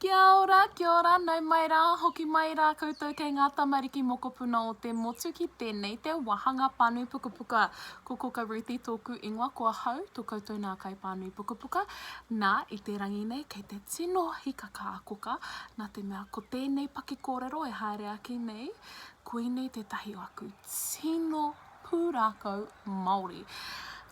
Kia ora, kia ora, nau mai rā, hoki mai rā koutou kei ngā tamariki mokopuna o te motu ki tēnei te wāhanga pānui pukapuka. Ko Koka Ruthie tōku ingoa, ko ahau tō koutou nā kaipānui pukapuka. Nā, i te rangi nei kei te tino hikaka a Koka, nā te mea ko tēnei paki kōrero e haere ake nei, koinei tētahi o aku tino pūrākau Māori.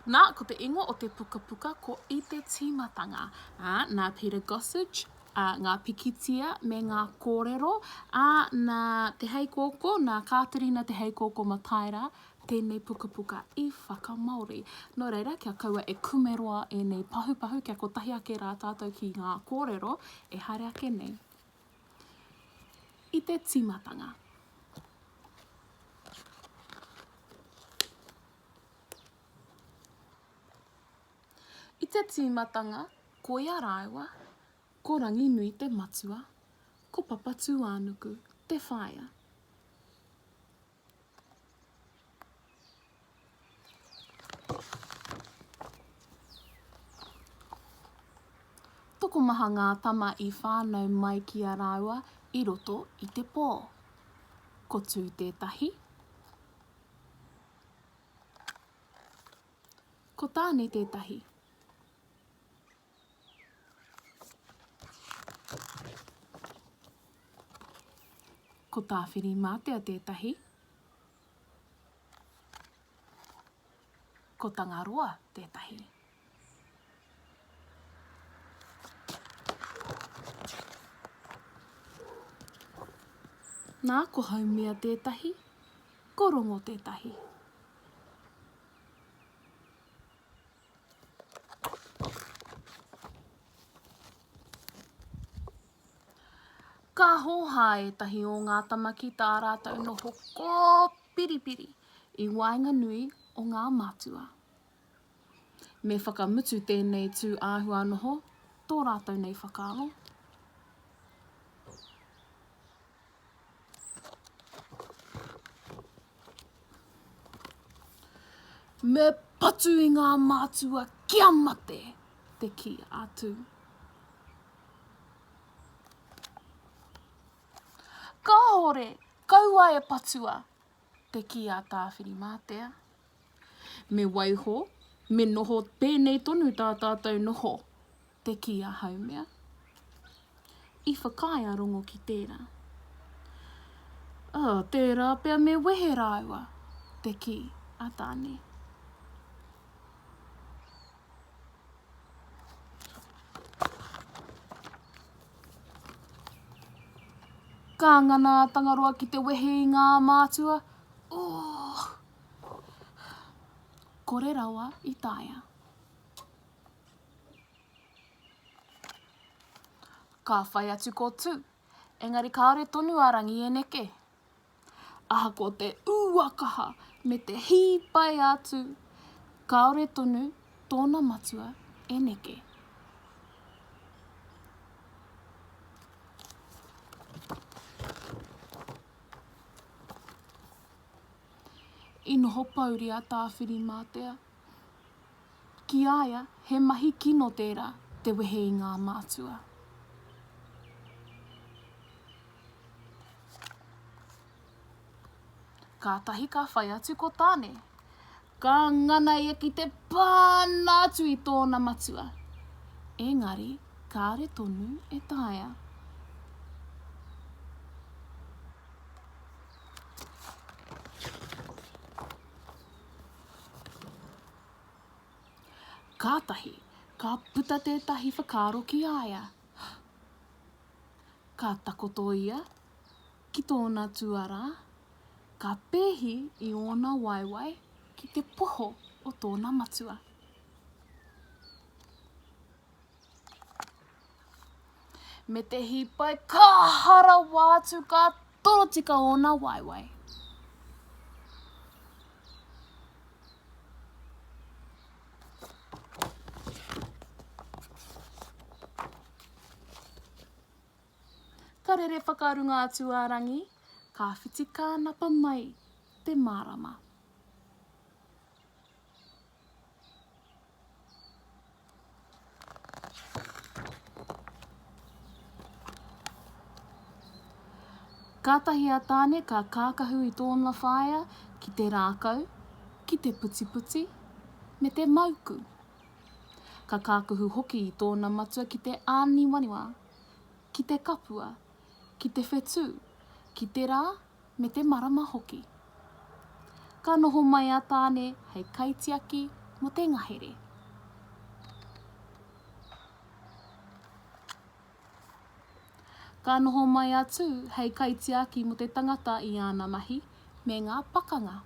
Nā, ko te ingoa o te pukapuka ko I te Tīmatanga, ā, nā Peter Gossage, ā, ngā pikitia me ngā kōrero, ā, nā Te Heikōkō, nā Kāterina Te Heikōkō Mataira tēnei pukapuka i whakamāori. Nō reira, kia kaua e kumeroa ēnei pahupahu, kia kotahi ake rā tātou ki ngā kōrero e haere ake nei. I te tīmatanga. I te tīmatanga, koia rāua, ko Ranginui te matua, ko Papatūānuku te whaea. Tokomaha ngā tama i whānau mai ki a rāua i roto i te pō. Ko Tū tētahi. Ko Tāne tētahi. Ko Tāwhirimātea tētahi. Ko Tangaroa tētahi. Nā, ko Haumea tētahi, ko Rongo tētahi. Ka hōhā ētahi o ngā tama ki tā rātou noho kōpiripiri i waenganui o ngā mātua. Me whakamutu tēnei tū āhua noho tō rātou nei whakaaro. Me patu i ngā mātua kia mate, te kī a Tū. Kāore, kaua e patua, te kī a Tāwhirimātea. Me waiho, me noho pēnei tonu tā tātou noho, te kī a Haumea. I whakaae a Rongo ki tērā. Ā, tērā pea me wehe rāua, te kī a Tāne. Ka ngana a Tangaroa ki te wehe i ngā mātua, oh! Kore rawa i taea. Ka whai atu ko Tū, engari kāore tonu a Rangi e neke. Ahakoa te ua kaha me te hīpai a Tū, kāore tonu tōna matua e neke. I noho pouri a Tāwhirimātea. Ki a ia, he mahi kino tērā, te wehe i ngā mātua. Kātahi ka whai atu ko Tāne. Ka ngana ia ki te pana atu i tōna matua. Engari, kāre tonu e taea. Kātahi, ka puta tētahi whakaaro ki a ia. Ka takoto ia ki tōna tuarā, ka pēhi i ōna waewae ki te poho o tōna matua. Me te hīpai kaha rawa atu ka torotika ōna waewae. Ka rere whakarunga atu a Rangi, ka whiti kānapa mai te mārama. Kātahi a Tāne ka kākahu i tōna whaea ki te rākau, ki te putiputi, me te mauku. Ka kākahu hoki i tōna matua ki te āniwaniwa, ki te kapua, ki te whetū, ki te rā me te marama hoki. Ka noho mai a Tāne hei kaitiaki mō te ngahere. Ka noho mai a Tū hei kaitiaki mō te tangata i āna mahi me ngā pakanga.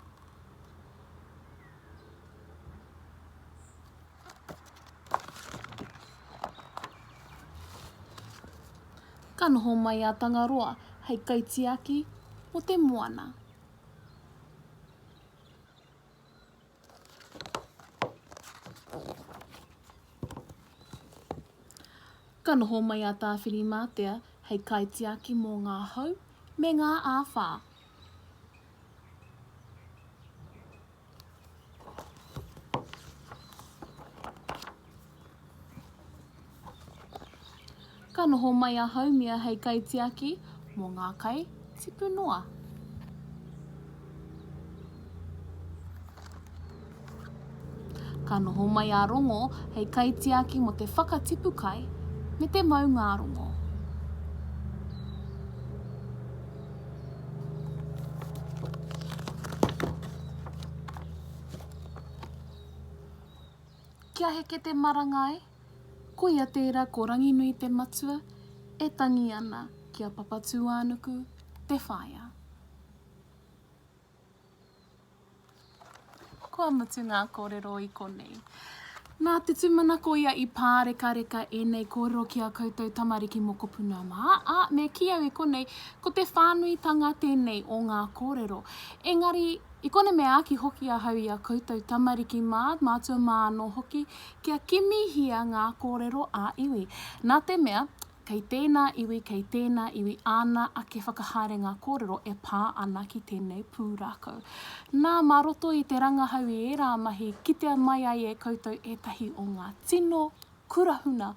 Ka noho mai a Tangaroa hei kaitiaki mō te moana. Ka noho mai a Tāwhirimātea hei kaitiaki mō ngā hau me ngā āwhā. Ka noho mai a Haumia hei kaitiaki mō ngā kai tipu noa. Ka noho mai a Rongo hei kaitiaki mō te whakatipu kai me te maungārongo. Kia heke te marangai, koia tērā ko Ranginui te matua e tangi ana ki a Papatūānuku te whaea. Kua mutu ngā kōrero i konei. Nā te tūmanako ia i pārekareka ēnei kōrero ki a koutou tamariki mokopuna mā, ā, me kī au i konei, ko te whānuitanga tēnei o ngā kōrero. Engari, i konei me āki hoki ahau i a koutou tamariki mā, mātua mā anō hoki, kia kimihia ngā kōrero ā-iwi. Nā te mea, Kei tēnā iwi, kei tēnā iwi āna ake whakahaerenga kōrero e pā ana ki tēnei pūrākau. Nā, mā roto i te rangahau i ērā mahi, kitea mai ai e koutou ētahi o ngā tino kurahuna,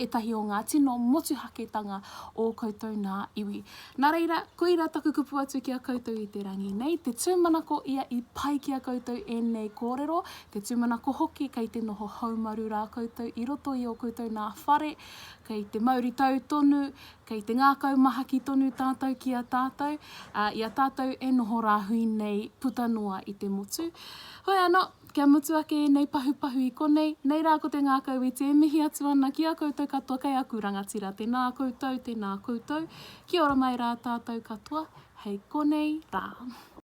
ētahi o ngā tino motuhaketanga o koutou nā iwi. Nā reira, koirā taku kupu atu ki a koutou i te rangi nei, te tūmanako ia i pai ki a koutou ēnei kōrero, te tūmanako hoki kei te noho haumaru rā koutou i roto i ō koutou nā whare, Kei te mauritau tonu, kei te ngākau mahaki tonu tātou ki a tātou, ā, i a tātou e noho rāhui nei puta noa i te motu. Hoi anō, kia mutu ake ēnei pahupahu i konei, nei rā ko te ngākau iti e mihi atu ana ki a koutou katoa kei aku rangatira, tēnā koutou, tēnā koutou, kia ora mai rā tātou katoa, hei konei rā.